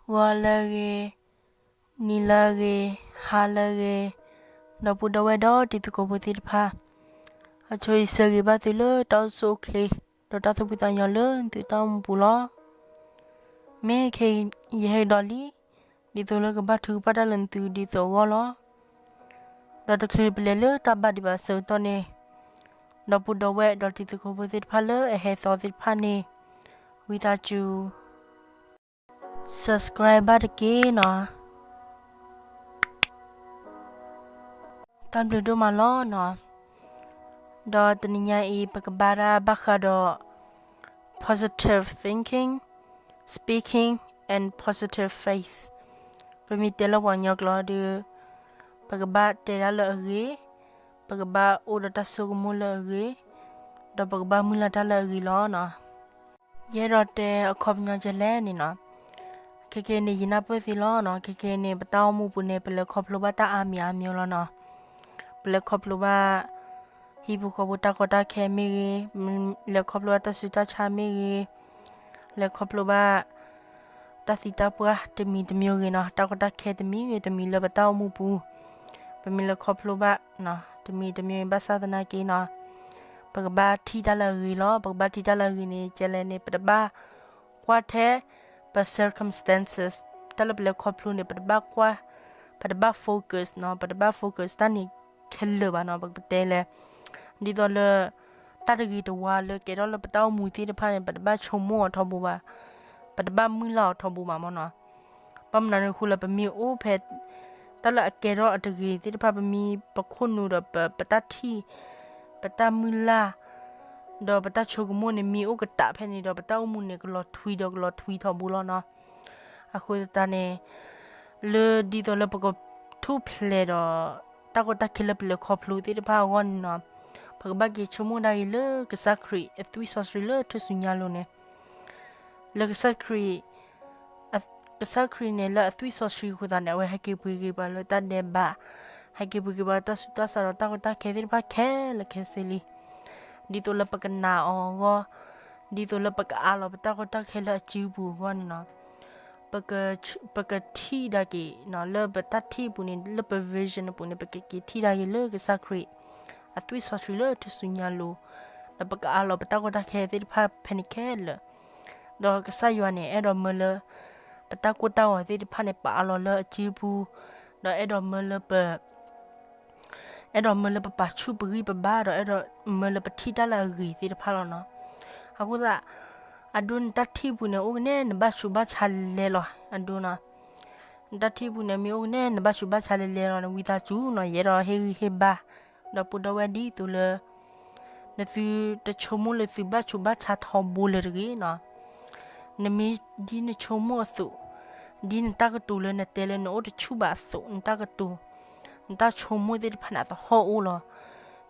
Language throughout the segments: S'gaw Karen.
ဂီၤလၢအဂ့ၤ, နံၤလၢအဂ့ၤ, ဟါလၢအဂ့ၤ, ဒီပုၢ်ဒီဝဲၢ်ဒီးတံၤသကိးဖိသ့ၣ်တဖၣ်, အဆိယဆၢဂ့ၤဘၣ်သုလၢတၢ်အိၣ်ဆူၣ်အိၣ်ချ့, ဒီးတၢ်သူၣ်ဖှံသးညီလၢသုတၢ်အိၣ်မူပူၤလီၤ. မ့ၢ်ခဲအံၤယဟဲကဒီးလံ, ဒ်သိးလၢကဘၣ်ထုကဖၣ်တၢ်လၢသုဒ်သိးအဂီၢ်လီၤ. ဒီးတချုးပလဲၤလၢတၢ်ဘါဒံးဘၣ်အဆၢကတီၢ်န့ၣ်, ဒီပုၢ်ဒီဝဲၢ်ဒီးတံၤသကိးဖိသ့ၣ်တဖၣ်လၢအဟဲသီသ့ၣ်တဖၣ်န့ၣ်, ဝံသးစူၤ subscribe ဘၣ်တက့ၢ်နီၤ. တၢ်ဘျုးဒိၣ်မးလီၤနီၤ. ဒီးတနံၤညါအံၤ ပကဘါတၢ်ဘၣ်ဃးဒီး positive thinking, speaking and positive faith. ပမ့ၢ်တဲလၢပှၤကညီကျိာ်ဒီး, ပကဘၣ်တဲတၢ်လၢအဂ့ၤ, ပကဘၣ်အိၣ်ဒီးတၢ်ဆိကမိၣ်လၢအဂ့ၤ, ဒီးပကဘၣ်မုၢ်လၢ်တၢ်လၢအဂ့ၤလီၤနီၤ. ယအဲၣ်ဒိးတဲအခီပညီဒ်လဲၣ်န့ၣ်နီၤ, ခဲကနံၣ်အံၤ ယနၢ်ပၢၢ်သ့လီၤနီၤ, ခဲကနံၣ်အံၤန့ၣ် ပတၢ်အိၣ်မူပူၤန့ၣ် ပလဲၤခီဖျိဘၣ်တၢ်အါမံၤအါမံၤလီၤနီၤ. ပလဲၤခီဖျိဘၣ် ဟံၣ်ဖိဃီဖိတၢ်ကီတၢ်ခဲမ့ၢ်ဂ့ၤ, လဲၤခီဖျိဘၣ်တၢ်ဆူးတၢ်ဆါမ့ၢ်ဂ့ၤ, လဲၤခီဖျိဘၣ် တၢ်သံတၢ်ပှၢ်တမံၤတမံၤဂ့ၤနီၤ, တၢ်ကီတၢ်ခဲတမံၤဂ့ၤတမံၤလၢပတၢ်အိၣ်မူပူၤ, ပမ့ၢ်လဲၤခီဖျိဘၣ် တမံၤတမံၤဘၣ်ဆၣ်သနာ်က့နီၤ, ပကဘၣ်ထံၣ်တၢ်လၢအဂ့ၤလီၤ. ပကဘၣ်ထံၣ်တၢ်လၢအဂ့ၤန့ၣ် ဒ်လဲၣ်န့ၣ် ပတဘၣ်ကွၢ်ထဲပ circumstances, တၢ်လၢပလဲၤခီဖျိန့ၣ် ပတဘၣ်ကွၢ်, ပတဘၣ် focus နီၤ, ပတဘၣ် focus တၢ်န့ၣ်ခဲလၢာ်ဘၣ်နီၤ. ပကတဲလဲၣ်, ဒ်သိးလၢ တၢ်တဂ့ၤတဝါလၢကဲထီၣ်လၢပတၢ်အိၣ်မူသ့ၣ်တဖၣ်န့ၣ် ပတဘၣ်ဆိကမိၣ်အီၤထီဘိဘၣ်, ပတဘၣ်မုၢ်လၢ်အီၤထီဘိဘၣ်မ့ၢ်နီၤ. ဘၣ်မနုၤအဃိလဲၣ် ပမ့ၢ်အိၣ်ဖဲ တၢ်လၢအကဲထီၣ်အတဂ့ၤသ့ၣ်တဖၣ် ပမ့ၢ်ပခိၣ်နူာ်ဒီးပ ပတၢ်ထံၣ်, ပတၢ်မုၢ်လၢ်, ဒီးပတၢ်ဆိကမိၣ်န့ၣ် မ့ၢ်အိၣ်ကတးဖဲန့ၣ်ဒီး ပတၢ်အိၣ်မူန့ၣ် ကလီၤထွံဒီးကလီၤထွံထီဘိလီၤနီၤ. အဃိသတးန့ၣ် လၢဒ်သိးလၢပကထူၣ်ဖျဲးဒီး တၢ်ကီတၢ်ခဲလၢပလဲၤခီဖျိသ့ၣ်တဖၣ်အဂီၢ်န့ၣ်နီၤ, ပကဘၣ်က့ၤဆိကမိၣ်ဒၣ်က့ၤလၢကစၢ်ခရံာ်အသွံၣ်စီဆှံလၢထူၣ်စုညါလိၤန့ၣ်, လၢကစၢ်ခရံာ် ကစၢ်ခရံာ်န့ၣ်လၢအသွံၣ်စီဆှံအဃိသတးန့ၣ် အဝဲဟဲက့ၤပှ့ၤက့ၤပှၤလၢတၢ်ဒဲးဘး, ဟဲက့ၤပှ့ၤက့ၤပှၤတၢ်ဆူးတၢ်ဆါဒီးတၢ်ကီတၢ်ခဲသ့ၣ်တဖၣ်ခဲလၢာ်ခဲဆ့လံ. ဒ်သိးလၢပကနာ်အီၤအဂီၢ်, ဒ်သိးလၢပကအးလီၤပတၢ်ကီတၢ်ခဲလၢအစုပူၤအဂီၢ်န့ၣ်နီၤ, ပကထံၣ်ဒၣ်က့ၤ လၢပတၢ်ထံၣ်အပူၤန့ၣ်, လၢပ vision အပူၤန့ၣ် ပကက့ၤထံၣ်ဒၣ်က့ၤလၢကစၢ်ခရံာ်အသွံၣ်စီဆှံလၢထူၣ်စုညါလိၤ, ဒီးပကအးလီၤပတၢ်ကီတၢ်ခဲသ့ၣ်တဖၣ်ဖဲန့ၣ်ခဲလၢာ်. ဒီးကစၢ်ယွၤန့ၣ် အဲၣ်ဒိးမၢလၢ ပတၢ်ကိၢ်တၢ်ဂီၤသ့ၣ်တဖၣ်န့ၣ် ပာ်အးလီၤလၢအစုပူၤ, ဒီးအဲၣ်ဒိးမၢလၢပ အဲၣ်ဒိးမၢလၢပပာ်ဆူၣ်ပဂံၢ်ပဘါ, ဒီးအဲၣ်ဒိးမၢလၢပထံၣ်တၢ်လၢအဂ့ၤသ့ၣ်တဖၣ်လီၤနီၤ. အဃိသတး အဒိ နတၢ်ထံၣ်ပူၤန့ၣ် အိၣ်ကနဲ နဘၣ်ဆူးဘၣ်ဆါလဲၤလဲၤလီၤ. အဒိနီၤ, နတၢ်ထံၣ်ပူၤန့ၣ် မ့ၢ်အိၣ်ကနဲ နဘၣ်ဆူးဘၣ်ဆါလဲၤလဲၤလီၤန့ၣ် ဝံသးစူၤနီၤ, ယအဲၣ်ဒိးဟ့ၣ်ဂံၢ်ဟ့ၣ်ဘါ ဒီပုၢ်ဒီဝဲၢ်ဒ်သိးလၢ နသုတဆိကမိၣ်လၢသုဘၣ်ဆူးဘၣ်ဆါထီဘိလၢၤတဂ့ၤနီၤ. နမ့ၢ်ဒ်နဆိကမိၣ်အသိး, ဒ်နတၢ်ကတိၤလၢနတဲလၢနအိၣ်တဆူၣ်ဘၣ်အသိး, နတၢ်ကတိၤ, နတၢ်ဆိကမိၣ်သ့ၣ်တဖၣ်န့ၣ် အသဟီၣ်အိၣ်လီၤ.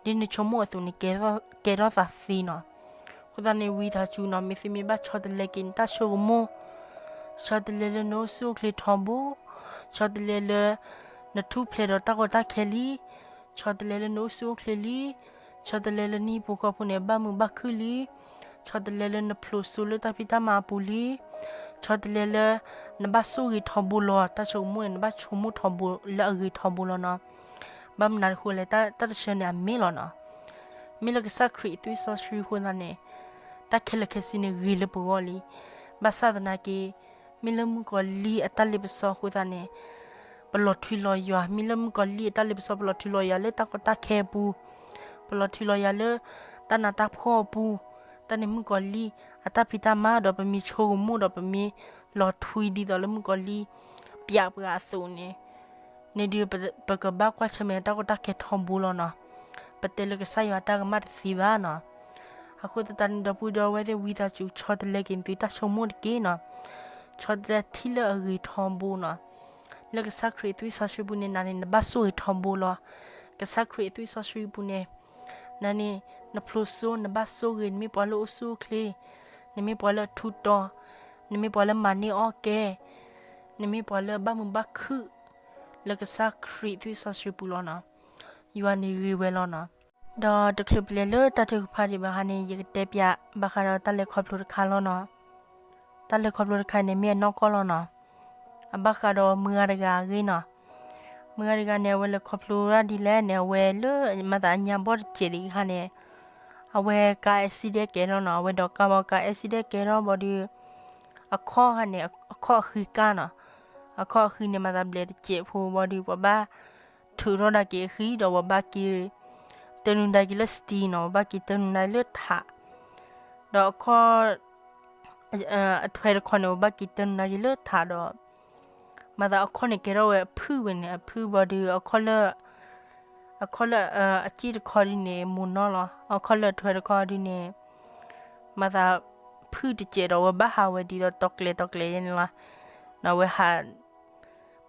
ဒ်နဆိကမိၣ်အသိးန့ၣ် ကဲထီၣ်သးသ့နီၤ. အဃိသတးန့ၣ် ဝံသးစူၤနီၤ, မ့ၢ်သုမ့ၢ်ဘၣ်ဆီတလဲက့ၤနတၢ်ဆိကမိၣ်, ဆီတလဲလၢနအိၣ်ဆူၣ်အိၣ်ချ့ထီဘိ, ဆီတလဲလၢ နထူၣ်ဖျဲးဒီးတၢ်ကီတၢ်ခဲလံ, ဆီတလဲလၢနအိၣ်ဆူၣ်အိၣ်ချ့လံ, ဆီတလဲလၢနဟံၣ်ဖိဃီဖိန့ၣ် ဘၣ်မုာ်ဘၣ်ခုၣ်လံ, ဆီတလဲလၢနဖျိးစိလၢတၢ်ဖံးတၢ်မၤအပူၤလံ, ဆီတလဲလၢ နဘၣ်ဆိၣ်ဂ့ၤထီဘိလီၤ. တၢ်ဆိကမိၣ်န့ၣ် နဘၣ်ဆိကမိၣ်ထီဘိလၢအဂ့ၤထီဘိလီၤနီၤ. ဘၣ်မနုၤအဃိလဲၣ်, တၢ်တဆၢန့ၣ်အမ့ၢ်လီၤနီၤ. မ့ၢ်လၢကစၢ်ခရံာ်အသွံၣ်စီဆှံအဃိသတးန့ၣ် တၢ်ခဲလၢာ်ခဲဆ့န့ၣ်ဂ့ၤလၢပဂီၢ်လံ. ဘၣ်ဆၣ်သနာ်က့ မ့ၢ်လၢမုၣ်ကီၤလံၢ်အတၢ်လ့ပစီအဃိသတးန့ၣ် ပလီၤထွံလီၤယွၤ, မ့ၢ်လၢမုၣ်ကီၤလံၢ်အတၢ်လ့ပစီ ပလီၤထွံလီၤယွၤလၢတၢ်ကီတၢ်ခဲအပူၤ, ပလီၤထွံလီၤယွၤလၢ တၢ်နးတၢ်ဖှီၣ်အပူၤ, တၢ်န့ၣ်မုၣ်ကီၤလံၢ်အတၢ်ဖံးတၢ်မၤဒီး ပမ့ၢ်ဆိကမိၣ်ဒီး ပမ့ၢ်လီၤထွံဒ်သိးလၢမုၣ်ကီၤလံၢ် ပျးပှၤအသိးန့ၣ် န့ၣ်ဒီး ပကဘၣ်ကွၢ်ဆၢၣ်မဲာ်တၢ်ကီတၢ်ခဲထီဘိလီၤနီၤ. ပတဲလၢကစၢ်ယွၤတၢ်ကမၣ်တသ့ဘၣ်နီၤ. အဃိသတးန့ၣ် ဒီပုၢ်ဒီဝဲၢ်သ့ၣ် ဝံသးစူၤဆီတလဲက့ၤသုတၢ်ဆိကမိၣ်တက့ၢ်နီၤ. ဆီတလဲထံၣ်လၢအဂ့ၤထီဘိနီၤ. လၢကစၢ်ခရံာ်အသွံၣ်စီဆှံပူၤန့ၣ် နၤန့ၣ် နဘၣ်ဆိၣ်ဂ့ၤထီဘိလီၤ. ကစၢ်ခရံာ်အသွံၣ်စီဆှံပူၤန့ၣ် နၤန့ၣ် နဖျိးစိ နဘၣ်ဆိၣ်ဂ့ၤ, နမ့ၢ်ပှၤလၢအအိၣ်ဆူၣ်အိၣ်ချ့, နမ့ၢ်ပှၤလၢအထူးတီၤ, နမ့ၢ်ပှၤလၢမၤန့ၢ်အီၣ်ကဲ, နမ့ၢ်ပှၤလၢဘၣ်မုာ်ဘၣ်ခုၣ် လၢကစၢ်ခရံာ်အသွံၣ်စီဆှံပူၤလီၤနီၤ. ယွၤန့ၣ်ဂ့ၤဝဲလီၤနီၤ. ဒီးတချုးပလဲၤလၢတၢ်ထုကဖၣ်ဒံးဘၣ်ဟါန့ၣ် ယကတဲပျးဘၣ်ဃးဒီးတၢ်လဲၤခီဖျိတခါလီၤနီၤ. တၢ်လဲၤခီဖျိတခါန့ၣ် မ့ၢ်အနီၢ်ကီၢ်လီၤနီၤ. အဘၣ်ဃးဒီးမုၢ်ဂၤတဂၤအဂ့ၢ်နီၤ. မုၢ်ဂၤတဂၤန့ၣ် အဝဲလဲၤခီဖျိဒၣ်ဒ်လဲၣ်န့ၣ် အဝဲလၢမၤသးအညါဘီၣ်တစဲးဒံးအခါန့ၣ် အဝဲကါ accident ကဲထီၣ်နီၤ, အဝဲဒီးကါဘီကါ accident ကဲထီၣ်ဘီဒီး အခီၣ်ခါန့ၣ် အခီၣ်အဃံကါနီၤ, အခီၣ်အဃံန့ၣ် မၤသးဘျဲးတစဲးဖိဘီဒီး ပှၤဘၣ်ထုးထီၣ်ဒၣ်က့ၤအဃံဒီး ပှၤဘၣ်က့ၤတၢ်နုာ်ဒါက့ၤလၢ steel နီၤ, ပှၤဘၣ်က့ၤတၢ်နုာ်ဒါလၢထး, ဒီးအခီၣ် အထွဲတခီန့ၣ် ပှၤဘၣ်က့ၤတၢ်နုာ်ဒါက့ၤလၢထးဒီး မၤသးအခီၣ်န့ၣ်ကဲထီၣ်ဝဲအဖုၣ်ဝဲန့ၣ် အဖုၣ်ဘီဒီး အခီၣ်လၢ အခီၣ်လၢအစ့ၣ်တခီဒုန့ၣ် မိၢ်နီၢ်လီၤ, အခီၣ်လၢအထွဲတခီဒုန့ၣ် မၤသးဖုၣ်တစဲးဒီး အဝဲဘၣ်ဟးဝဲဒ်သိးတီၤကျဲၤတီၤကျဲၤယဲန့ၣ်လီၤ. ဒီးအဝဲဟး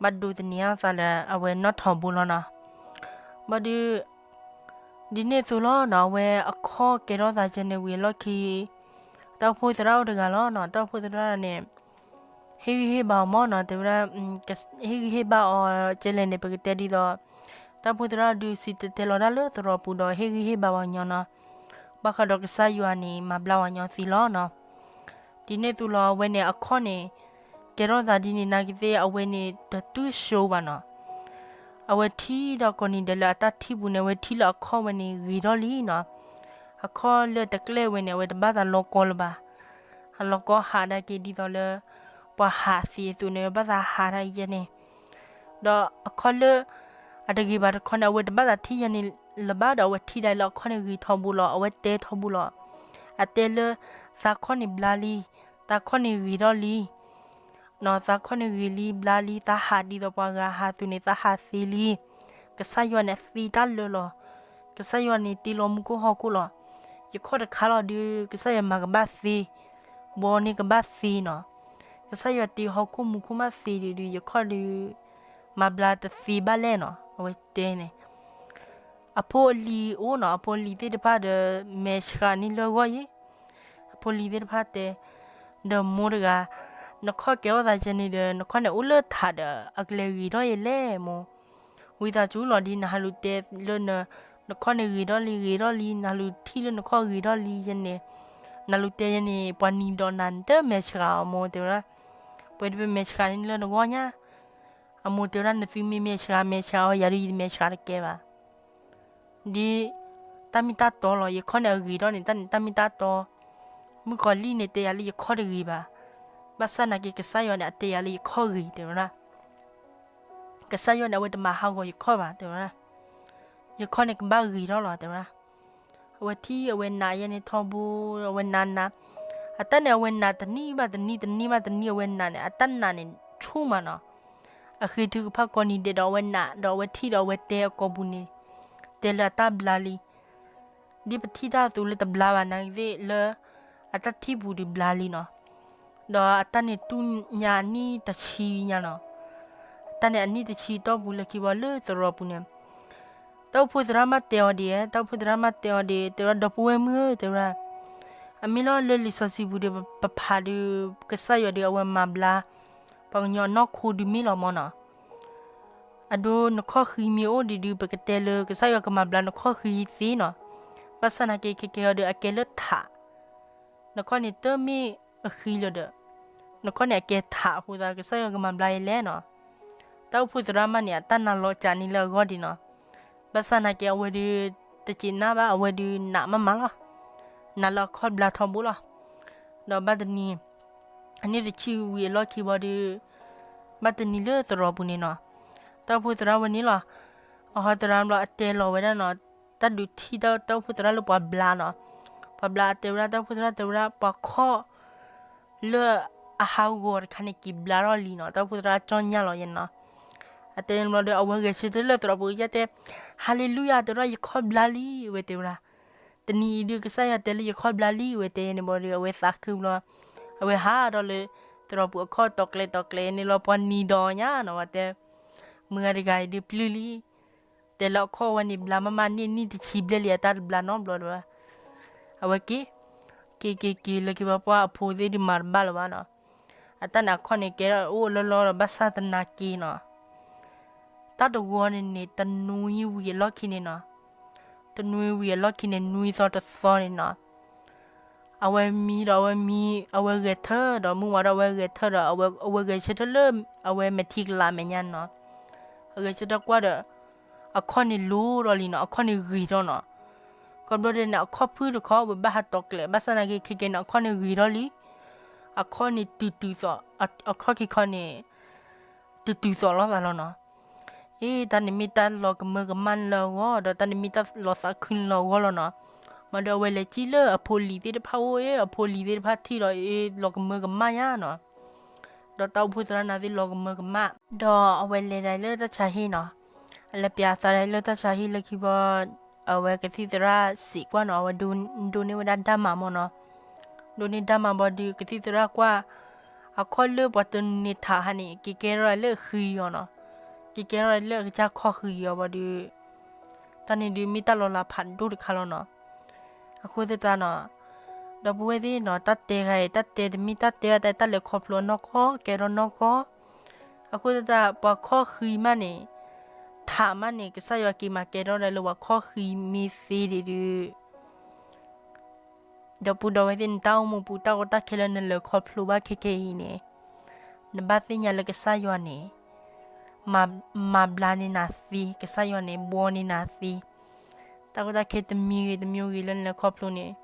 ဘၣ်ဒိးသန့ၤအသးလၢအဝဲနီၣ်ထိးဘိလီၤနီၤ. ဘၣ်ဒီး ဒ်န့ၣ်အသိးလီၤနီၤ, အဝဲအခီၣ်ကဲထီၣ်သးကဲန့ၣ်ဝံၤအလီၢ်ခံ တၢ်အိၣ်ဖှိၣ်သရၣ်အိၣ်တဂၤလီၤနီၤ, တၢ်အိၣ်ဖှိၣ်သရၣ်န့ၣ် ဟ့ၣ်ဂံၢ်ဟ့ၣ်ဘါအီၤမ့ၢ်နီၤ, တဲဝဲဒၣ် ဟ့ၣ်ဂံၢ်ဟ့ၣ်ဘါအီၤကဲလဲၣ်န့ၣ် ပကတဲဒ်သိး တၢ်အိၣ်ဖှိၣ်သရၣ်ဒုးစံၣ်တဲၤတဲလီၤတၢ်လၢသရိာ်ပူၤဒီး ဟ့ၣ်ဂံၢ်ဟ့ၣ်ဘါပှၤကညီနီၤ, ဘၣ်ဃးဒီးကစၢ်ယွၤန့ၣ် မၤဘျါပှၤကညီသ့လီၤနီၤ. ဒ်န့ၣ်အသိးလီၤ အဝဲန့ၣ်အခီၣ်န့ၣ် ကဲထီၣ်သးဒ်န့ၣ်နာ်က့သ့ၣ် အဝဲန့ၣ်တတူၢ်စိဘၣ်နီၤ. အဝဲထံၣ်ဒီးကိးနံၤဒဲးလၢအတၢ်ထံၣ်ပူၤန့ၣ် အဝဲထံၣ်လၢအခီၣ်ဝဲန့ၣ်ဂ့ၤထီၣ်လံနီၤ. အခီၣ်လၢတကျဲၣ်ဝဲန့ၣ် အဝဲတဘၣ်သးလီၤကီလၢၤဘၣ်. အလီၤကီဟးဒၣ်က့ၤဒ်သိးလၢ ပှၤဟးသ့အသိးန့ၣ် အဝဲဘၣ်သးဟးဒၣ်ယဲန့ၣ် ဒီးအခီၣ်လၢ အတဂ့ၤဘၣ်တခီန့ၣ် အဝဲတဘၣ်သးထံၣ်ယဲန့ၣ်လၢၤဘၣ်ဒီး အဝဲထံၣ်ဒၣ်လၢအခီၣ်န့ၣ်ဂ့ၤထီဘိလီၤ. အဝဲတဲထီဘိလီၤ. အတဲလၢ သးခီၣ်န့ၣ်ဘျါလံ, သးခီၣ်န့ၣ်ဂ့ၤထီၣ်လံ နီၤ, သးခီၣ်န့ၣ်ဂ့ၤလံဘျါလံ, သးဟးဒ်သိးပှၤဂၤဟးအသိးန့ၣ် သးဟးသ့လံ. ကစၢ်ယွၤန့ၣ်သ့တၢ်လၢလီၤ. ကစၢ်ယွၤန့ၣ်တ့လီၤမူခိၣ်ဟီၣ်ခိၣ်လီၤ. ယခီၣ်တခါလီၤဒုး ကစၢ်ယွၤမၤကဘၣ်သ့, ဘီန့ၣ်ကဘၣ်သ့နီၤ. ကစၢ်ယွၤတ့ဟီၣ်ခိၣ်မူခိၣ်မးသ့ဒုး ယခီၣ်ဒုး မၤဘျါတသ့ဘၣ်လဲၣ်နီၤ. အဝဲတဲန့ၣ် အဖိအလံၤအိၣ်နီၤ, အဖိအလံၤသ့ၣ်တဖၣ်ဒီး မဲာ်ဆှးန့ၢ်လၢအဂီၢ်ယဲ. အဖိအလံၤသ့ၣ်တဖၣ်တဲ, ဒီးမိၢ်တဂၤ, နခီၣ်ကဲထီၣ်သးကဲန့ၣ်ဒီး နခီၣ်န့ၣ်အိၣ်လၢထးဒီး အကလဲၤဂ့ၤထီၣ်ယဲလဲၣ်မိၢ်. ဝံသးစူၤလီၤဒ် နဟးလူၤတဲလၢ နခီၣ်န့ၣ်ဂ့ၤထီၣ်လံ ဂ့ၤထီၣ်လံ, နဟးလူၤထံၣ်လၢနခီၣ်ဂ့ၤထီၣ်လံယဲန့ၣ်, နလူၤတဲယဲန့ၣ် ပှၤနံၤဒီးနၤတမဲာ်ဆှးအီၤမိၢ် တဲဝဲဒၣ်. ပှၤတပမဲာ်ဆှးန့ၢ်လၢနဂီၢ်ညါ. အမိၢ်တဲဝဲဒၣ် နသုမ့ၢ်မဲာ်ဆှး မဲာ်ဆှးအီၤ ယၤဒုးယတမဲာ်ဆှးတကဲဘၣ်. ဒ်တၢ်မ့ၢ်တၢ်တီလီၤ. ယခီၣ်န့ၣ်အဂ့ၤထီၣ်န့ၣ် တၢ်န့ၣ်တၢ်မ့ၢ်တၢ်တီ. မုၣ်ကီၤလံၢ်န့ၣ်တဲယၤလၢယခီၣ်တဂ့ၤဘၣ်. ဘၣ်ဆၣ်နာ်က့ ကစၢ်ယွၤန့ၣ် အတဲယၤလၢယခီၣ်ဂ့ၤ တဲဝဲဒၣ်. ကစၢ်ယွၤန့ၣ် အဝဲတမၤဟးဂီၤယခီၣ်ဘၣ် တဲဝဲဒၣ်. ယခီၣ်န့ၣ်ကဘၣ်ဂ့ၤထီၣ်လီၤ တဲဝဲဒၣ်. အဝဲထံၣ်အဝဲနာ်ယဲန့ၣ်ထီဘိ, အဝဲနာ်နာ်, အတၢ်န့ၣ် အဝဲနာ်တနံၤဘၣ်တနံၤ တနံၤဘၣ်တနံၤ အဝဲနာ်န့ၣ် အတၢ်နာ်န့ၣ်ဆူၣ်မးနီၤ. အဃ့ထုကဖၣ်ကိးနံၤဒဲးဒီး အဝဲနာ်ဒီး အဝဲထံၣ်ဒီး အဝဲတဲအကိာ်ပူၤန့ၣ် တဲလၢအတၢ်ဘျါလံ. ဒ်ပထံၣ်တၢ်အသိးလၢတဘျါဘၣ်နာ်က့သ့ၣ်လၢ အတၢ်ထံၣ်ပူၤဒုးဘျါလံနီၤ. ဒီးအတၢ်န့ၣ်တူၢ်ညါအနံၣ်တဆံညါနီၤ. အတၢ်န့ၣ်အနံၣ်တဆံတီၢ်ပူၤလၢခံဘီလၢသရိာ်ပူၤန့ၣ် တၢ်အိၣ်ဖှိၣ်သရၣ်မးတဲအီၤဒ်, တၢ်အိၣ်ဖှိၣ်သရၣ်မးတဲအီၤဒ်, တဲဝဲဒၣ် ဒီပုၢ်ဝဲၢ်မုၣ်ဧၢ တဲဝဲဒၣ်, အမ့ၢ်လီၤလၢလံာ်စီဆှံပူၤဒီး ပဖးဒုး ကစၢ်ယွၤဒီးအဝဲမၤဘျါ ပှၤကညီအနီၢ်ခိဒုးမ့ၢ်လီၤမၢ်နီၤ. အဒိနခီၣ်ဃံမ့ၢ်အိၣ်ဒံးဒုး ပကတဲလၢကစၢ်ယွၤကမၤဘျါနခီၣ်ဃံသ့နီၤ. ဘၣ်ဆၣ်နာ်က့ ခဲကဲအီၤဒီးအကဲလၢထး, နခီၣ်န့ၣ်တမ့ၢ်အဃံလၢၤဒီး နခီၣ်န့ၣ်အကဲထးအဃိသတး ကစၢ်ယွၤကမၤဘျါယဲလဲၣ်နီၤ. တၢ်အိၣ်ဖှိၣ်သရၣ်မးန့ၣ် အတၢ်နာ်လီၤကးန့ၣ်လၢအဂီၢ်ဒံးနီၤ. ဘၣ်ဆၣ်နာ်က့ အဝဲဒုး တစံးနၢ်ဘၣ် အဝဲဒုးနာ်မးမးလီၤ. နာ်လၢအခီၣ်ဘျါထီဘိလီၤ. ဒီးဘၣ်တနံၤ အနံၣ်တဆံဝံၤအလီၢ်ခံဘီဒီး ဘၣ်တနံၤလၢသရိာ်ပူၤန့ၣ်နီၤ. တၢ်အိၣ်ဖှိၣ်သရၣ်ဝဲန့ၣ်လီၤ. အဟီသရၣ်ဘျီအတဲလီၤဝဲဒၣ်နီၤ. တၢ်ဒုးထံၣ်တၢ်အိၣ်ဖှိၣ်သရၣ်လၢပှၤဘျါနီၤ. ပှၤဘျါအတဲဝဲဒၣ် တၢ်အိၣ်ဖှိၣ်သရၣ်တဲဝဲဒၣ် ပှၤခီၣ် လၢအဟးဂီၤတခါန့ၣ် က့ၤဘျါထီၣ်လံနီၤ. တၢ်အိၣ်ဖှိၣ်သရၣ်ကၠီၣ်ညါလီၤယဲန့ၣ်နီၤ. အတဲန့ၣ်ဘျီဒီး အဝဲဂဲၤဆၢထၢၣ်လၢသရိာ်ပူၤ ယတဲ ဟါလ့လူယၤ တဲဝဲဒၣ် ယခီၣ်ဘျါလံ အဝဲတဲဝဲဒၣ်. တနံၤအံၤဒုး ကစၢ်ယွၤတဲလၢယခီၣ်ဘျါလံ အဝဲတဲယဲန့ၣ်ဘျီဒီး အဝဲသးခုဘျီ အဝဲဟးဒီးလၢ သရိာ်ပူၤအခီၣ်တီၤကျဲတီၤကျဲန့ၣ်လီၤ ပှၤနံၤဒီးညါနီၤ ဝဲတဲ မုၢ်ဂၤတဂၤအံၤဒုးပျုၢ်လံ တဲလၢအခီၣ်ဝဲန့ၣ် ဘျါမးမးန့ၣ် နံၣ်တဆံဘျဲၣ်လံ အတၢ်တဘျါနီတဘျီဒံးဘၣ်. အဝဲက့ၤ က့ၤက့ၤက့ၤလၢခံဘၣ် ပှၤအဖိသ့ၣ်ဒုးမၤတဘၣ်လၢၤဘၣ်နီၤ. အတၢ်န့ၣ်အခီၣ်န့ၣ်ကဲထီၣ်အိၣ်လီၤလီၤဒီး ဘၣ်ဆၣ်သနာ်က့နီၤ တၢ်တဂီၤန့ၣ်န့ၣ် တနွံဝံၤအလီၢ်ခံန့ၣ်နီၤ. တနွံဝံၤအလီၢ်ခံန့ၣ် နွံသီတသီန့ၣ်နီၤ. အဝဲမံဒီးအဝဲမံ, အဝဲဂဲၤထၢၣ်ဒီး မုၢ်ဝါဒီးအဝဲဂဲၤထၢၣ်ဒီး အဝဲဂဲၤဆၢထၢၣ်လၢ အဝဲမဲာ်ထံကလၤမဲာ်ညါနီၤ. အဂဲၤဆၢထၢၣ်ကွၢ်ဒီး အခီၣ်န့ၣ်လိၤထီၣ်လံနီၤ, အခီၣ်န့ၣ်ဂ့ၤထီၣ်နီၤ. ခီဖျိဒ်န့ၣ် အခီၣ်ဖုၣ်တခီ ဝဲဘၣ်ဟးတီၤကျဲး, ဘၣ်ဆၣ်သနာ်က့ ခဲကနံၣ်န့ၣ် အခီၣ်န့ၣ်ဂ့ၤထီၣ်လံ. အခီၣ်န့ၣ်တုၤတုၤသိး, အခီၣ်ခံခီန့ၣ် တုၤတုၤသိးလိာ်သးလီၤနီၤ. အ့ တၢ်န့ၣ်မ့ၢ်တၢ်လီၤကမၢကမၣ်လၢအဂီၢ် ဒီးတၢ်န့ၣ်မ့ၢ်တၢ်လီၤသးခုလၢအဂီၢ်လီၤနီၤ. မ့ၢ်ဒီးအဝဲလဲၤကံၣ်လၢအဖိလံၤသ့ၣ်တဖၣ်အိၣ်, အဖိလံၤသ့ၣ်တဖၣ်ထံၣ်ဒီး အ့ လီၤကမၢကမၣ်ယါနီၤ. ဒီးတၢ်အိၣ်ဖှိၣ်သရၣ်န့ၣ်သ့ၣ်လီၤကမၢကမၣ်, ဒီးအဝဲလဲၤဒၣ်လၢတၢ်ဆါဟံၣ်နီၤ. အလဲၤပၠးအသးဒၣ်လၢတၢ်ဆါဟံၣ်လၢခံဘီ အဝဲကသံၣ်သရၣ်စံးကွၢ်နီၤ, အဝဲဒိးန့ၢ်ဝဲဒၣ်ဒၣ်မၤမၢ်နီၤ. ဒိးန့ၢ်ဒၣ်မၤဘီဒီး ကသံၣ်သရၣ်ကွၢ် အခီၣ်လၢပှၤတန့ၢ်ထးဟါန့ၣ် က့ၤကဲထီၣ်လၢအဃံအီၤနီၤ. က့ၤကဲထီၣ်လၢအကစၢ်ခီၣ်ဃံအီၤဘီဒီး တၢ်န့ၣ်ဒုးမ့ၢ်တၢ်လီၤလးဖးဒိၣ်တခါလီၤနီၤ. အဃိသတးနီၤ, ဒီပုၢ်ဝဲၢ်သ့ၣ်နီၤ, တၢ်တဲဂၤအံၤ တၢ်တဲတမ့ၢ်တၢ်တဲဘၣ်, တၢ်လဲၤခီဖျိအနီၢ်ကီၢ် ကဲထီၣ်နီၢ်ကီၢ်. အဃိသတး ပှၤခီၣ်ဃံမးန့ၣ်, ထးမးန့ၣ် ကစၢ်ယွၤက့ၤမၤကဲထီၣ်ဒၣ်လၢပှၤခီၣ်ဃံမ့ၢ်သ့ဒံးဒုး ဒီပုၢ်ဒီဝဲၢ်သ့ၣ် နတၢ်အိၣ်မူပူၤ တၢ်ကီတၢ်ခဲလၢနလဲၤခီဖျိဘၣ်ခဲခဲအံၤန့ၣ်, နဘၣ်သ့ၣ်ညါလၢကစၢ်ယွၤန့ၣ် မၤဘျါန့ၢ်နၤသ့, ကစၢ်ယွၤန့ၣ် ဘှီန့ၢ်နၤသ့. တၢ်ကီတၢ်ခဲတမံၤဂ့ၤတမံၤဂ့ၤလၢနလဲၤခီဖျိန့ၣ်,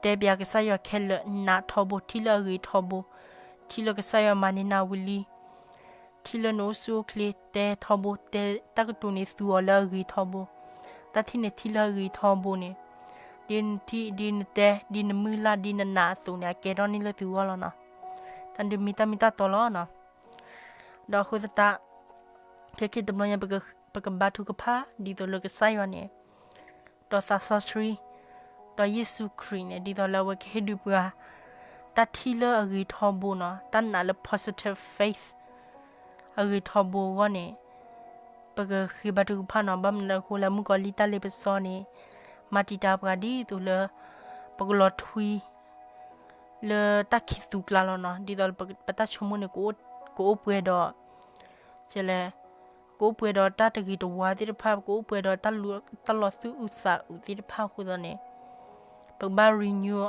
တဲပၠးကစၢ်ယွၤခဲလၢာ် နာ်ထီဘိ ထံၣ်လၢအဂ့ၤထီဘိ, ထံၣ်လၢကစၢ်ယွၤမၤန့ၢ်နၤဝံၤလံ ထံၣ်လၢနအိၣ်ဆူၣ်အိၣ်ချ့ တဲထီဘိ, တဲတၢ်ကတိၤန့ၣ်သူအီၤလၢအဂ့ၤထီဘိ, တၢ်ထံၣ်န့ၣ်ထံၣ်လၢအဂ့ၤထီဘိန့ၣ်, ဒ်နထံၣ် ဒ်နတဲ ဒ်နမုၢ်လၢ် ဒ်နနာ်အသိးန့ၣ် အကဲထီၣ်န့ၢ်လၢသုဂီၢ်လီၤနီၤ. တၢ်ဒုးမ့ၢ်တၢ်မ့ၢ်တၢ်တီလီၤနီၤ. ဒီးအဃိသတး ခဲခဲတဘျီညါ ပကဘါထုကဖၣ် ဒ်သိးလၢကစၢ်ယွၤန့ၣ် ဒီးသးစီဆှံ ဒီးယ့ၣ်ၡူးခရံာ်န့ၣ် ဒ်သိးလၢအဝဲကဟ့ၣ်ဒုးပှၤ တၢ်ထံၣ်လၢအဂ့ၤထီဘိနီၤ, တၢ်နာ်လၢ positive faith အဂ့ၤထီဘိအဂီၢ်န့ၣ် ပကဃ့ဘါထုကဖၣ်နီၤ. ဘၣ်မနုၤအဃိလဲၣ် မုၣ်ကီၤလံၢ်တၢ်လ့ပစီန့ၣ် မၤတံာ်တာ်ပှၤဒ်သိးလၢ ပကလီၤထွံ လၢတၢ်ခံးသူကျါလီၤနီၤ. ဒ်သိးပတၢ်ဆိကမိၣ်န့ၣ် ကအိၣ်ပှဲၤဒီး ကလဲၣ် ကအိၣ်ပှဲၤဒီးတၢ်တဂ့ၤတဝါသ့ၣ်တဖၣ်, ကအိၣ်ပှဲၤဒီးတၢ်လီၤသူၣ်အုးသးအုးသ့ၣ်တဖၣ်အဃိသတးန့ၣ်, ပကဘၣ် renew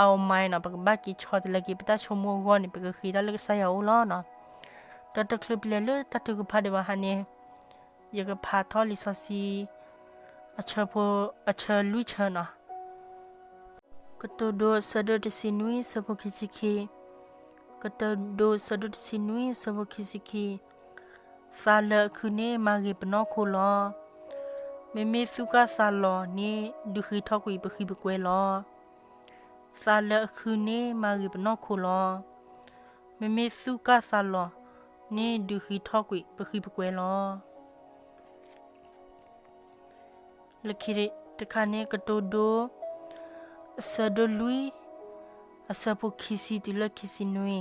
our mind နီၤ, ပကဘၣ်က့ၤဆီတလဲက့ၤ ပတၢ်ဆိကမိၣ်အဂီၢ်န့ၣ် ပကဃ့တၢ်လၢကစၢ်ယွၤအအိၣ်လီၤနီၤ. ဒီးတချုးပလဲၤလၢတၢ်ထုကဖၣ်ဒံးဘၣ်ဟါန့ၣ်, ယကဖးထီၣ်လံာ်စီဆှံ အဆၢဖိ အဆၢလွံၢ်ဆၢနီၤ. ကတိၤဒိ အဆၢဒိၣ်တဆံနွံ အဆၢဖိခံဆံခံ, ကတိၤဒိ အဆၢဒိၣ်တဆံနွံ အဆၢဖိခံဆံခံ, သးလၢအခုန့ၣ် မၤဂ့ၤပနီၢ်ခိလီၤ. မ့မ့ၢ်သူၣ်ကၢ်သးလီၤန့ၣ် ဒုးဃ့ထီၣ်ကွံာ်ပဃံပကွဲလီၤ. သးလၢအခုန့ၣ် မၤဂ့ၤပနီၢ်ခိလီၤ. မ့မ့ၢ်သူၣ်ကၢ်သးလီၤန့ၣ် ဒုးဃ့ထီၣ်ကွံာ်ပဃံပကွဲလီၤ. လၢခံတခါန့ၣ် ကတိၤဒိ အဆၢဒိၣ်လွံၢ် အဆၢဖိခံဆံတုၤလၢခံဆံနွံ,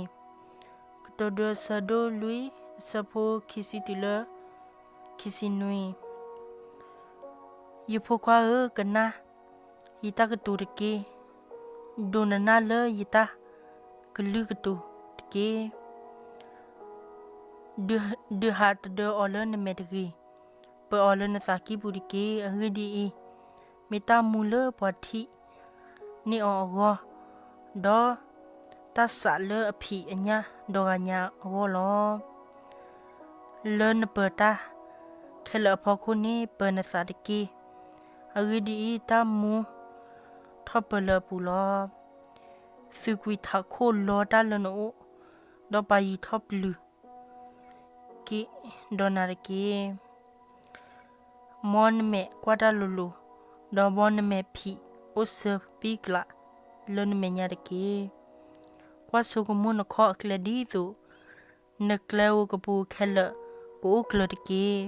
ကတိၤဒိ အဆၢဒိၣ်လွံၢ် အဆၢဖိခံဆံတုၤလၢ ခံဆံနွံ. ယဖိခွါဧၢ, ကနၣ်ယတၢ်ကတိၤတက့ၢ်. ဒိးနနၢ်လၢယတၢ်ကလုၢ်ကတိၤတက့ၢ်. ဒုးဟးတဒၢအီၤလၢနမဲာ်တဂ့ၤ, ပၢၤအီၤလၢနသးကံၢ်ပူၤတက့ၢ်. အဂ့ၢ်ဒ်အံၤ, မ့ၢ်တၢ်မူလၢပှၤထံၣ်န့ၢ်အီၤအဂီၢ်, ဒီးတၢ်စးလၢအဖံးအညၣ်ဒီဂၤညါအဂီၢ်လီၤ. လၢနပၢၤတၢ်ခဲလၢာ်အဖီခိၣ်န့ၣ် ပၢၤနသးတက့ၢ်. အဂ့ၢ်ဒ်အံၤ, တၢ်မူထီၣ်ပၢၤလၢအပူၤလီၤ. သုးကွံာ်ထးခိၣ်လီတၢ်လၢနအိၣ်, ဒီးပာ်ယံၤထီၣ်ပျုၤ က့ၤဒီးနၤတက့ၢ်. မ်နမဲာ်ကွၢ်တၢ်လိၤလိၤ, ဒီးမ်နမဲာ်ဖံးအိၣ်ဆၢပံၣ်ကျးလၢနမဲာ်ညါတက့ၢ်. ကွၢ်ဆိကမိၣ်နခီၣ်အကျဲဒ်သိး နကျဲဧိၤကပူၤခဲလၢာ်ကအိၣ်ကျၢၤတက့ၢ်.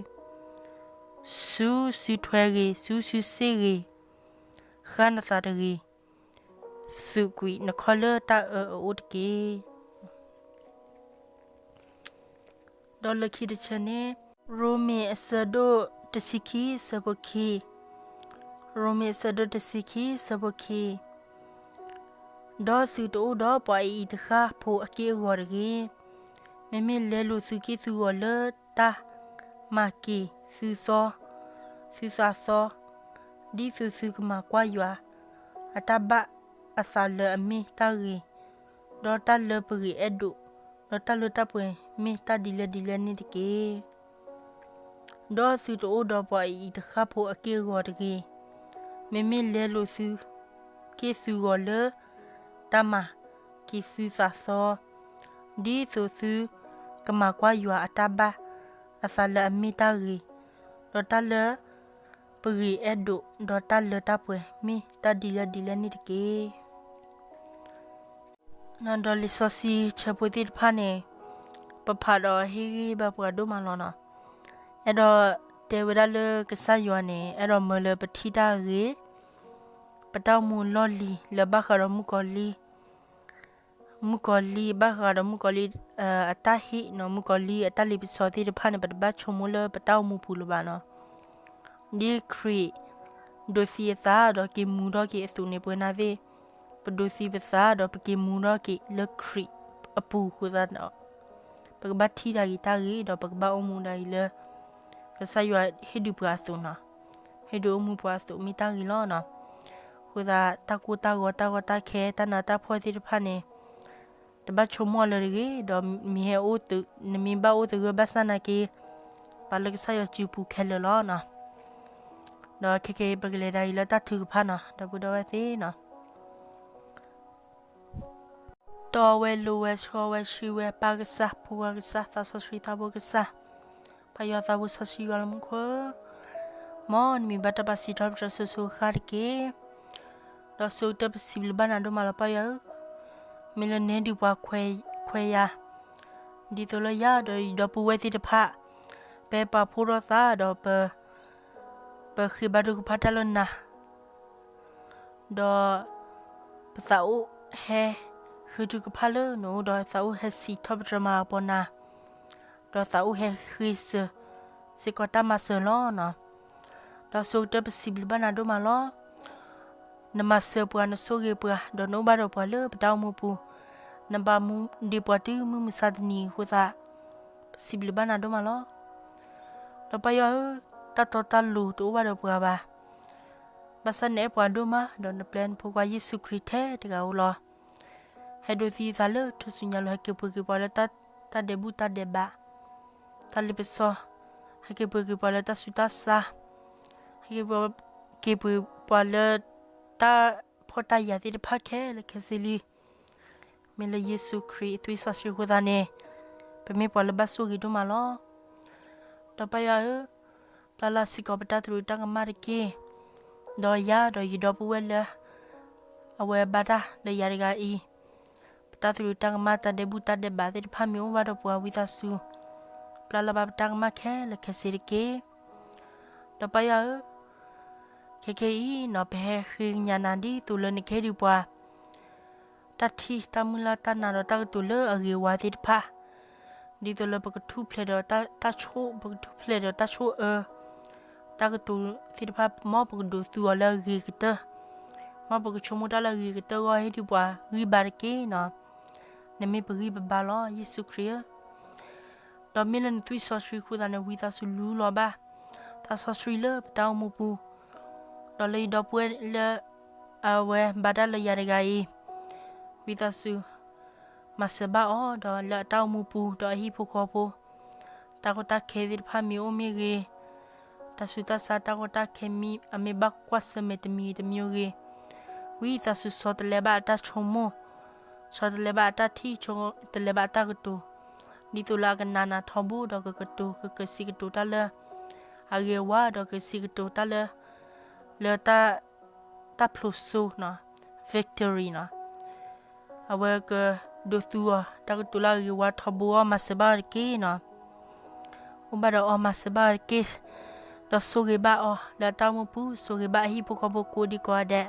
ဆူစုထွဲဂ့ၤ, ဆူစုစ့ၣ်ဂ့ၤ, ဃၣ်နသးတဂ့ၤ. သုးကွံာ်နခီၣ်လၢတၢ်အၢအအိၣ်တက့ၢ်. ဒီးလၢခံတဆၢန့ၣ်, ရိမ့ၤအဆၢဒိၣ်တဆံခံ အဆၢဖိခံ, ရိမ့ၤအဆၢဒိၣ်တဆံခံ အဆၢဖိခံ, ဒီးသုတအိၣ်ဒီးပှၤအအံၤတဃၣ်ဖိအက့ၢ်အဂီၤတဂ့ၤ. မ့မ့ၢ်လဲလိာ်သုက့ၢ်သုဂီၤလၢတၢ်မၤက့ၤသုသီ, သုသးသီ, ဒ်သိးသုကမၤကွၢ်ယွၤအတၢ်ဘၣ် အသးလၢအမ့ၢ်တၢ်ဂ့ၤ, ဒီးတၢ်လၢပဂ့ၤအဲၣ်ဒိး, ဒီးတၢ်လၢတၢ်ပှဲၤမ့ၢ်တၢ်ဒ်လဲၣ်ဒ်လဲၣ်န့ၣ်တက့ၢ်. ဒီးသုတအိၣ်ဒီးပှၤအအံၤတဃၣ်ဖိအက့ၢ်အဂီၤတဂ့ၤ. မ့မ့ၢ်လဲလိာ်သုက့ၢ်သုဂီၤလၢတၢ်မၤက့ၤသုသးသီ, ဒ်သိးသုကမၤကွၢ်ယွၤအတၢ်ဘၣ်အသးလၢအမ့ၢ်တၢ်ဂ့ၤ, ဒီးတၢ်လၢပဂ့ၤအဲၣ်ဒိး, ဒီးတၢ်လၢတၢ်ပှဲၤမ့ၢ်တၢ်ဒ်လဲၣ်ဒ်လဲၣ်န့ၣ်တက့ၢ်. ဒီးလံာ်စီဆှံဆၢဖိသ့ၣ်တဖၣ်န့ၣ် ပဖးဒီးဟ့ၣ်ဂံၢ်ဘၣ်ပှၤဒိၣ်မးလီၤနီၤ. အဲၣ်ဒိးတဲဝဲဒၣ်လၢကစၢ်ယွၤန့ၣ် အဲၣ်ဒိးမၢလၢပထံၣ်တၢ်ဂ့ၤ, ပတၢ်အိၣ်မူလီၢ်လံၤလၢဘၣ်ဃးဒီးမုၣ်ကီၤလံၢ်, မုၣ်ကီၤလံၢ် ဘၣ်ဃးဒီးမုၣ်ကီၤလံၢ် အတၢ်ဟ့ၣ်နီၤ, မုၣ်ကီၤလံၢ်အတၢ်လ့ပစီသ့ၣ်တဖၣ်န့ၣ် ပတဘၣ်ဆိကမိၣ်လၢပတၢ်အိၣ်မူပူၤလၢၤဘၣ်နီၤ. ဒ်ခရံာ်ဒိးသံအသးဒီးက့ၤမူထီၣ်က့ၤအသိးန့ၣ် ပဝဲနာ်သ့ၣ် ပဒိးသံပသးဒီးပက့ၤမူထီၣ်က့ၤလၢခရံာ်အပူၤအဃိသတးဒီး ပကဘၣ်ထံၣ်တၢ်ဂ့ၤတၢ်ဂ့ၤ ဒီးပကဘၣ်အိၣ်မူဒၣ်အံၤလၢ ကစၢ်ယွၤဟ့ၣ်ဒုးပှၤအသိးနီၤ, ဟ့ၣ်ဒုးအိၣ်မူပှၤအသိးမ့ၢ်တၢ်ဂ့ၤလီၤနီၤ. အဃိသတး တၢ်ကိၢ်တၢ်ဂီၤ တၢ်ကီတၢ်ခဲ တၢ်နးတၢ်ဖှီၣ်သ့ၣ်တဖၣ်န့ၣ် တဘၣ်ဆိကမိၣ်အီၤလၢၤတဂ့ၤ, ဒီးမ့ၢ်ဟဲအိၣ်သုး နမ့ၢ်ဘၣ်အိၣ်သဂၢၢ်ဘၣ်ဆၣ်နာ်က့ ပာ်လၢကစၢ်ယွၤစုပူၤခဲလၢာ်လီၤနီၤ. ဒီးခဲကနံၣ်အံၤ ပကလဲၤဒၣ်အံၤလၢတၢ်ထုကဖၣ်နီၤ, ဒီပုၢ်ဒီဝဲၢ်သ့ၣ်နီၤ. တီဝဲလိၤဝဲဆှီဝဲဆှံဝဲ ပၢ်ကစၢ် ဖိခွါကစၢ် သးစီဆှံသးဘိကစၢ်, ပၢ်ယွၤသးဘိစီဆှံယွၤလၢမူခိၣ်ဧၢ, မ်နမံၤဘၣ်တၢ်ပာ်စံးထီၣ်ပတြၢၤစိၤစိၤဃၣ်ဃၣ်တက့ၢ်. ဒီးဆိကတၢၢ်ပစံးဘျုးဘၣ်နၤဒိၣ်မးလီၤ ပၢ်ယွၤဧၢ, မ့ၢ်လၢနဟ့ၣ်ဒုးပှၤခွဲးယာ် ဒ်သိးလၢယၤဒီးယဒီပုၢ်ဝဲၢ်သ့ၣ်တဖၣ် ပပာ်ဖှိၣ်ထီၣ်သးဒီး ပဃ့ဘါထုကဖၣ်တၢ်လၢနၤ ဒီးပသးအိၣ်ဟဲဃ့ထုကဖၣ်လၢနအိၣ်ဒီး သးအိၣ်ဟဲစံးထီၣ်ပတြၢၤမၤလၤကပီၤနၤ, ဒီးသးအိၣ်ဟဲဃ့စၢၤစ့ၢ်ကီးတၢ်မၤစၢၤလီၤနီၤ. ဒီးဆိကတၢၢ်ပစံးဘျုးဘၣ်နၤဒိၣ်မးလီၤ. နမၤစၢၤပှၤ နဆိၣ်ဂ့ၤပှၤ ဒီးနအိၣ်ဘၣ်ဒီးပှၤလၢပတၢ်အိၣ်မူပူၤ, နဘၣ်မူဒံးပှၤတုၤမုၢ်မဆါတနံၤအံၤအဃိသတး ပစံးဘျုးဘၣ်နၤဒိၣ်မးလီၤ. ဒီးပၢ်ယွၤဧၢ, တၢ်တီတၢ်လိၤတအိၣ်ဘၣ်ဒီးပှၤဘၣ်. ဘၣ်ဆၣ်နအဲၣ်ပှၤဒိၣ်မး ဒီးနပျဲနဖိခွါယ့ၣ်ၡူးခရံာ်ထဲတဂၤဧိၤလီၤ. ဟဲဒိးသံအသးလၢထူၣ်စုညါလိၤ ဟဲက့ၤပှ့ၤက့ၤပှၤလၢတၢ်ဒဲးဘူၣ်တၢ်ဒဲးဘး, တၢ်လ့ပစီ, ဟဲက့ၤပှ့ၤက့ၤပှၤလၢတၢ်ဆူးတၢ်ဆါ, ဟဲက့ၤပှ့ၤက့ၤပှၤလၢတၢ်ဖှီၣ်တၢ်ယာ်သ့ၣ်တဖၣ်ခဲလၢာ်ခဲဆ့လံ. မ့ၢ်လၢယ့ၣ်ၡူးခရံာ်အသွံၣ်စီဆှံအဃိသတးန့ၣ် ပမ့ၢ်ပှၤလၢဘၣ်ဆိၣ်ဂ့ၤဒိၣ်မးလီၤ. ဒီးပၢ်ယွၤဧၢ, ပျၢ်လၢ်စ့ၢ်ကီးပတၢ်သရူးတၢ်ကမၣ်တက့ၢ်. ဒီးယၤဒီးယဒီပုၢ်ဝဲၢ်လၢ အဝဲဘၣ်တၢ်လၢယၤတဂၤအံၤ, ပတၢ်သရူးတၢ်ကမၣ် တၢ်ဒဲးဘူၣ်တၢ်ဒဲးဘးသ့ၣ်တဖၣ်မ့ၢ်အိၣ်ဘၣ်ဒီးပှၤ ဝံသးစူၤ ပျၢ်လၢ်ဘၣ်ပတၢ်ကမၣ်ခဲလၢာ်ခဲဆ့တက့ၢ်. ဒီးပၢ်ယွၤဧၢ, ခဲကနံၣ်အံၤနီၤ ပဟဲဃ့ကညးနၤဒ်သိးလၢနကဟ့ၣ်ဒုးပှၤ တၢ်ထံၣ်တၢ်မုၢ်လၢ်တၢ်နာ်ဒီးတၢ်ကတိၤလၢအဂ့ၤဝါသ့ၣ်တဖၣ်, ဒ်သိးလၢပကထူၣ်ဖျဲးဒီးတၢ်ဆိၣ်, ပကထူၣ်ဖျဲးဒီးတၢ်ဆိၣ်အၢ, တၢ်ကတိၤသ့ၣ်တဖၣ် မ်ပကဒိးသူအီၤလၢအဂ့ၤကတၢၢ်, မ်ပကဆိကမိၣ်တၢ်လၢအဂ့ၤကတၢၢ်အဂီၢ် ဟ့ၣ်ဒုးပှၤဂံၢ်ဘါတက့ၢ်နီၤ. နမ့ၢ်ပဂံၢ်ပဘါလီၤ ယ့ၣ်ၡူးခရံာ်ဧၢ. ဒီးမ့ၢ်လၢနသွံၣ်စီဆှံအဃိသတးန့ၣ် ဝံသးစူၤလူလီၤဘၣ် သးစီဆှံလၢပတၢ်အိၣ်မူပူၤ, ဒီးလၢယဒီပုၢ်ဝဲၢ်လၢ အဝဲဘၣ်တၢ်လၢယၤတဂၤအံၤ, ဝံသးစူၤ မၤစၢၤဘၣ်အီၤ ဒီးလၢအတၢ်အိၣ်မူပူၤ ဒီးအဟံၣ်ဖိဃီဖိ တၢ်ကီတၢ်ခဲသ့ၣ်တဖၣ်မ့ၢ်အိၣ်မ့ၢ်ဂ့ၤ, တၢ်ဆူးတၢ်ဆါတၢ်ကီတၢ်ခဲမ့ၢ် အမ့ၢ်ဘၣ်ကွၢ်ဆၢၣ်မဲာ်တမံၤတမံၤဂ့ၤ, ဝံသးစူၤဆီတလဲဘၣ်အတၢ်ဆိကမိၣ်, ဆီတလဲဘၣ်အတၢ်ထံၣ်, ဆီတလဲဘၣ်အတၢ်ကတိၤ, ဒ်သိးလၢအကနးနးထီဘိ ဒီးကကတိၤ ကကစံးကတိၤတၢ်လၢအဂ့ၤဝါ ဒီးကစံးကတိၤတၢ်လၢ လၢတၢ် တၢ်ဖျိးစိနီၤ, victory နီၤ. အဝဲကဒိးသူအီၤ တၢ်ကတိၤလၢအဂ့ၤဝါထီဘိအီၤ မၤစၢၤဘၣ်အီၤတက့ၢ်နီၤ. အိၣ်ဘၣ်ဒီးအီၤ မၤစၢၤဘၣ်အီၤတက့ၢ်, ဒီးဆိၣ်ဂ့ၤဘၣ်အီၤ လၢအတၢ်အိၣ်မူပူၤ, ဆိၣ်ဂ့ၤဘၣ်အဟံၣ်ဖိဃီဖိကိးဒံကိးဂၤဒဲး,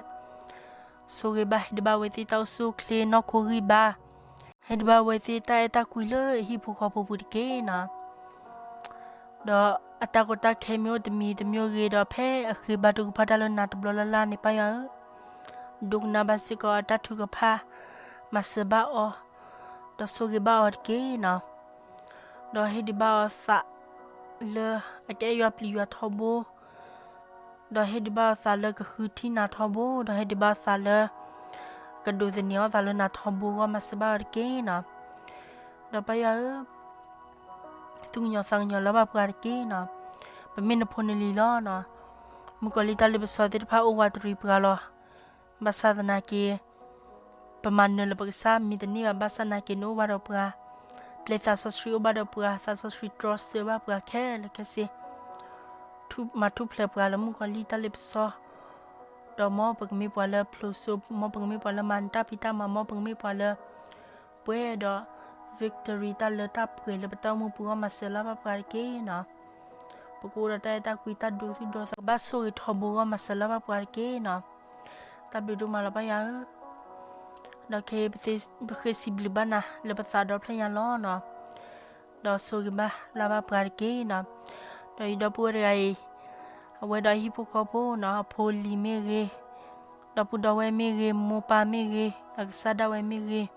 ဆိၣ်ဂ့ၤဘၣ်ဟ့ၣ်ဒုးဘၣ်အဝဲသ့ၣ်တၢ်အိၣ်ဆူၣ်အိၣ်ချ့နီၢ်ခိဂံၢ်ဘါ, ဟ့ၣ်ဒုးဘၣ်အဝဲသ့ၣ်တၢ်အဲၣ်တၢ်ကွံလၢအဟံၣ်ဖိဃီဖိပူၤတက့ၢ်နီၤ. ဒီးအတၢ်ကီတၢ်ခဲမ့ၢ်အိၣ်တမံၤတမံၤဂ့ၤဒီး ဖဲအဃ့ဘါထုကဖၣ်တၢ်လၢနၤတဘျီလၢ်လၢ်န့ၣ် ပၢ်ယွၤဧၢ, ဒိကနၣ်ဘၣ်စ့ၢ်ကီးအတၢ်ထုကဖၣ်, မၤစၢၤဘၣ်အီၤ, ဒီးဆိၣ်ဂ့ၤဘၣ်အီၤတက့ၢ်နီၤ. ဒီးဟ့ၣ်ဒုးဘၣ်အီၤသးလၢအကအဲၣ်ယွၤပျံၤယွၤထီဘိ, ဒီးဟ့ၣ်ဒုးဘၣ်အီၤသးလၢကဃုထံၣ်နၤထီဘိ, ဒီးဟ့ၣ်ဒုးဘၣ်အီၤသးလၢ က ကဒိးသန့ၤအီၣ်သးလၢနၤထီဘိအဂီၢ် မၤစၢၤဘၣ်ဝဲတက့ၢ်နီၤ. ဒီးပၢ်ယွၤဧၢ, သူၣ်ကညီၤသးကညီၤလၢ်ဘၣ်ပှၤတက့ၢ်နီၤ. ပမ့ၢ်နဖိနလံၤလီၤနီၤ. မုၣ်ကီၤလံၢ်တၢ်လ့ပစီသ့ၣ်တဖၣ်အိၣ်ဝးတရံးပှၤလီၤ. ဘၣ်ဆၣ်သနာ်က့ ပမၤနၢၤလၢပကစၢ်မံတန့ၢ်ဘၣ်, ဘၣ်ဆၣ်သနာ်က့နအိၣ်ဘၣ်ဒီးပှၤ, ပျဲသးစီဆှံအိၣ်ဘၣ်ဒီးပှၤ, သးစီဆှံတြီဆၢဘၣ်ပှၤခဲလၢာ်ခဲဆ့, မၤထူၣ်ဖျဲးပှၤလၢမုၣ်ကီၤလံၢ်တၢ်လ့ပစီ, ဒီးမ်ပကမ့ၢ်ပှၤလၢဖျိးစိ, မ်ပကမ့ၢ်ပှၤလၢမၤနတၢ်ဖံးတၢ်မၤ, မ်ပကမ့ၢ်ပှၤလၢ ပှဲၤဒီး victory တၢ်လၢတၢ်ပှဲၤလၢပတၢ်အိၣ်မူပူၤအဂီၢ် မၤစၢၤလၢ်ဘၣ်ပှၤတက့ၢ်နီၤ. ပကအိၣ်ဒီးတၢ်အဲၣ်တၢ်ကွံ တၢ်ဒိသူၣ်ဒိသး ကဘၣ်ဆိၣ်ဂ့ၤထီဘိအဂီၢ် မၤစၢၤလၢ်ဘၣ်ပှၤတက့ၢ်နီၤ. တၢ်ဘျုးဒိၣ်မးလီၤပၢ်ယွၤဧၢ, ဒီးခဲအံၤ ပဃ့စံးဘျုးဘၣ်နၤလၢပသးဒီဖျၢၣ်ညါလီၤနီၤ. ဒီးဆိၣ်ဂ့ၤဘၣ်လၢ်ဘၣ်ပှၤတက့ၢ်နီၤ. ဒီးယဒီပုၢ်ဝဲၢ်တဂၤအံၤ အဝဲဒီးအဟံၣ်ဖိဃီဖိနီၤ, အဖိလံၤမ့ၢ်ဂ့ၤ, ဒီပုၢ်ဒီဝဲၢ်မ့ၢ်ဂ့ၤ, မိၢ်ပၢ်မ့ၢ်ဂ့ၤ, အကစၢ်ဒၣ်ဝဲမ့ၢ်ဂ့ၤ,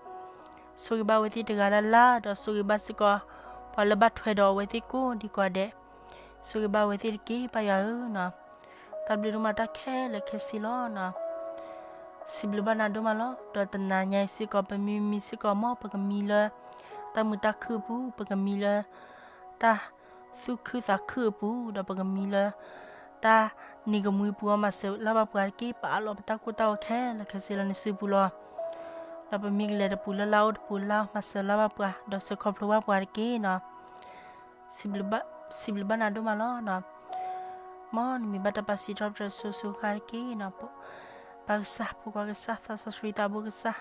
ဆိၣ်ဂ့ၤဘၣ်အဝဲသ့ၣ်တဂၤလၢ်လၢ်, ဒီးဆိၣ်ဂ့ၤဘၣ်စ့ၢ်ကီး ပှၤလၢဘၣ်ထွဲဒီးအဝဲသ့ၣ်ကိးဒံကိးဂၤဒဲး, ဆိၣ်ဂ့ၤဘၣ်အဝဲသ့ၣ်တက့ၢ် ပၢ်ယွၤဧၢ. တၢ်ဘျုးဒိၣ်မး တၢ်ခဲလၢာ်ခဲဆ့လီၤ. စံးဘျုးဘၣ်နၤဒိၣ်မးလီၤ. ဒီးတနၤညါအံၤစ့ၢ်ကီး ပမ့ၢ်မံစ့ၢ်ကီး မ်ပကမံလၢ တၢ်မုာ်တၢ်ခုၣ်အပူၤ, ပကမံလၢ တၢ်သူၣ်ခုသးခုအပူၤ, ဒီးပကမံလၢ တၢ်နံၤကမှံပူၤအဂီၢ် မၤစၢၤလၢ်ဘၣ်ပှၤတက့ၢ်. ပအးလီၤပတၢ်ကိၢ်တၢ်ဂီၤခဲလၢာ်ခဲဆ့လၢနစုပူၤလီၤ. ဒီးပမ့ၢ်ကလဲၤတပူၤလၢ်လၢ် အိၣ်တပူၤလၢ်လၢ် မၤစၢၤလၢ်ဘၣ်ပှၤ, ဒီးစၢၤခီဖျိဘၣ်ပှၤတက့ၢ်နီၤ. စံးဘျုးဘၣ်နၤဒိၣ်မးလီၤ. မ်နမံၤဘၣ်တၢ်ပာ်စံးထီၣ်ပတြၢၤစိၤစိၤဃၣ်ဃၣ်တက့ၢ်နီၤ. ပၢ်ကစၢ်, ဖိခွါကစၢ်, သးစီဆှံသးဘိကစၢ်,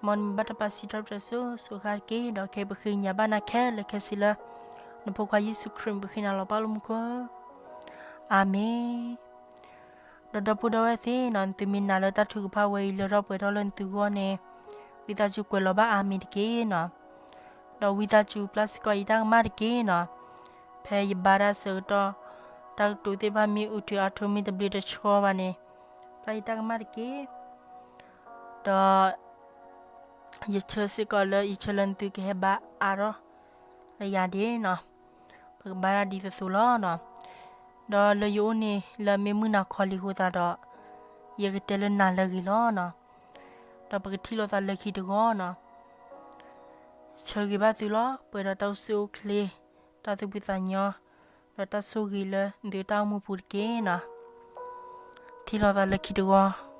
မ်နမံၤဘၣ်တၢ်ပာ်စံးထီၣ်ပတြၢၤစိၤစိၤဃၣ်ဃၣ်တက့ၢ်. ဒီးခဲအံၤပဃ့ကညးဘၣ်နၤခဲလၢာ်ခဲဆ့လၢ နဖိခွါယ့ၣ်ၡူးခရံာ် ပဃ့နၤလီၤ ပၢ်လၢမူခိၣ်ဧၢ, အၤမ့ၣ်. ဒီးဒီပုၢ်ဒီဝဲၢ်သ့ၣ်နီၤ, နသုမ့ၢ်နာ်လၢတၢ်ထုကဖၣ်ဝဲအံၤ လၢထီၣ်ပှဲၤထီၣ်လၢနသုဂီၢ်န့ၣ်, ဝံသးစူၤကွဲးလီၤဘၣ်အၤမ့ၣ်တက့ၢ်နီၤ. ဒီးဝံသးစူၤပျၢ်စ့ၢ်ကီးယတၢ်ကမၣ်တက့ၢ်နီၤ. ဖဲယဘါတၢ်ဆၢကတီၢ်, တၢ်ကတိၤသ့ၣ်တဖၣ်မ့ၢ်အုးထုးအါထီၣ် မ့ၢ်တဘျ့တဆှီဘၣ်န့ၣ်, ပျၢ်ယတၢ်ကမၣ်တက့ၢ်. ဒီး ယဆၢစ့ၢ်ကီးလၢ ယဆၢလၢနသုကဟဲဘါအါထီၣ်လၢယၤဒ်နီၤ, ပကဘါတၢ်ဒ်သိးသိးလီၤနီၤ. ဒီးလၢယအိၣ်န့ၣ် လၢမ့ၢ်မုၢ်နၤခီလံအဃိသတးဒီး, ယကတဲလၢနၤလၢအဂ့ၤလီၤနီၤ. ဒီးပကထံၣ်လိာ်သးလၢခံတဂီၤနီၤ. ဆၢဂ့ၤဘၣ်သုလီၤ. ပှဲၤဒီးတၢ်အိၣ်ဆူၣ်အိၣ်ချ့, တၢ်သူၣ်ဖှံသးညီ, ဒီးတၢ်ဆိၣ်ဂ့ၤလၢနသုတၢ်အိၣ်မူပူၤတက့ၢ်နီၤ. ထံၣ်လိာ်သးလၢခံတဂီၤ.